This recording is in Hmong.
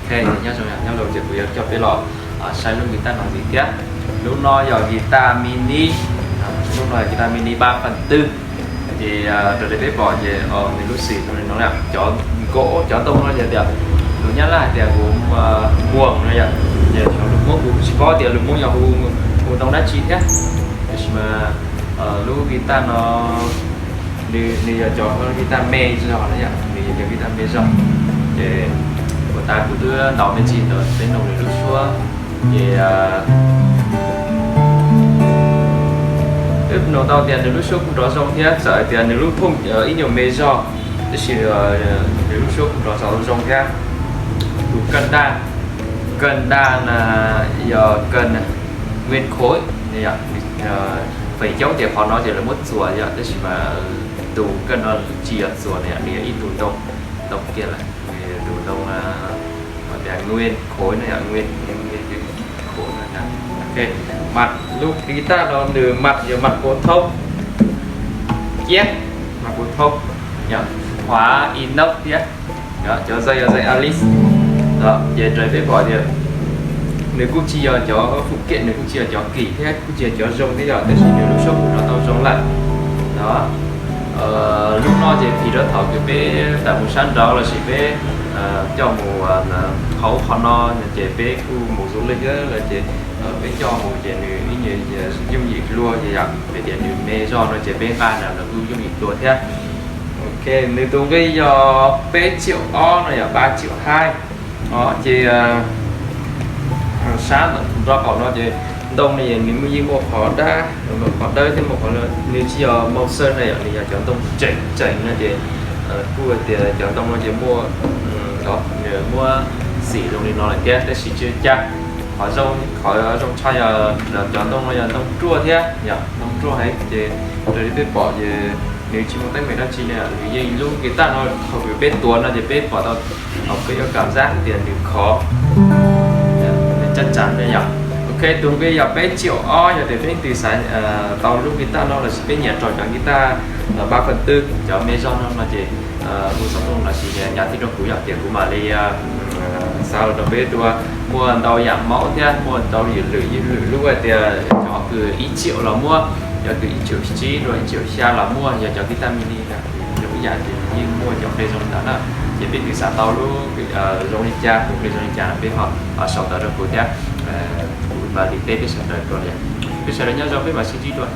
Ok, nyob zoo, nyob zoo ces kuv yuav coj peb los saib lub guitar no ntxiv thiab. Lub no yog guitar mini, lub no yog guitar mini ba phần tư. Ces raws li peb pom ces nws lub xim zoo li no, cov nkaus cov ntoo no yog tias lus Nyab Laj hais tias kuv muag no yom, ces lus Hmoob kuv tsis paub tias lus Hmoob yog hu ntoo dab tsi thiab. Tiam sis mas lub guitar no nws yog cov guitar me zog na yom, nws yog cov guitar me zog. Ces ua tas kuv twb ntaus me ntsis ntawd, peb nug nws lub suab. Ces peb nug tau tias nws lub suab kuj nrov zoo thiab, txawm hais tias nws lub thooj ib nyuag me zog, tab sis nws lub suab kuj nrov zoo thiab. Tus kej daj, kej daj na yog kej nguyên khối, feem coob ces qhov no ces lawv muab txuas yom, tab sis mas tus kej no tsis yog txuas na yom, nws yog ib tug ntoo, ntoo kiag lawm, tus ntoo tias nguyên khối no yom, nguyên khối no. Ok, mặt lub guitar no nws mặt yog mặt phổ thông, ciab mặt phổ thông, yog khóa inox thiab, cov dây yog dây Alice. Ces raws peb pom tias nws kuj tsis yog cov phụ kiện, nws kuj tsis yog cov kim thiab, kuj tsis yog cov zoo thiab yom, tab sis nws lub suab kuj nrov tau zoo lawm. Lub no ces phim rau thaum kws peb tawm mus sab nraud lossis peb coj mus hauv qhov no, ces peb kuj mus du lịch lawm ces peb coj mus ces nws ib nyuag yooj yim dua ces yom, vim tias nws me zog no ces peb nqa nws kuj yooj yim dua thiab. Ok, nws tus nqi yog peb triệu ob no yom, ba triệu hai. Ces sab nraub qaum no ces ntoo no nws yeej muaj qhov dawb, qhov dawb thiab muaj qhov, nws tsis yog màu sơn na yom, nws yog cov ntoo tseem tseem no ces kuj hais tias cov ntoo no ces muaj, muab xim zoo li no lawm thiab, tab sis tsis ua cas. Qhov zoo, qhov zoo tshaj yog cov ntoo no yog ntoo ruaj thiab, ntoo ruaj heev ces raws li peb pom ces nws tsis muaj teeb meem dab tsi na, nws yeej lub guitar no thaum kws peb tuav no ces peb pom tau, thaum peb yuav cảm giác tias nws khov, nws chắc chắn na yom. Ok, tus nqi yog peb triệu ob, yog tias peb leej twg xav tau lub guitar no lossis peb nyiam rau cov guitar ba phần tư, cov me zog no no ces hu xov tooj lossis nhắn tin rau kuv yom, tias kuv mam li xa los rau peb dua. Muaj ntau yam mauv thiab, muaj ntau yam lwm, lwm lub hais tias cov kws ib triệu los muaj, cov kws ib triệu tsib rau ib triệu xya los muaj, yog cov guitar mini na, zoo ib yam ces yeej muaj cov qe zoo li ntawd na. Ces peb twg xav tau lub zoo li cas, tus qe zoo li cas peb ho sau ntawv rau kuv thiab, kuv mam li teb peb sawv daws dua li. Peb sawv daws nyob zoo, peb mam sib ntsib dua.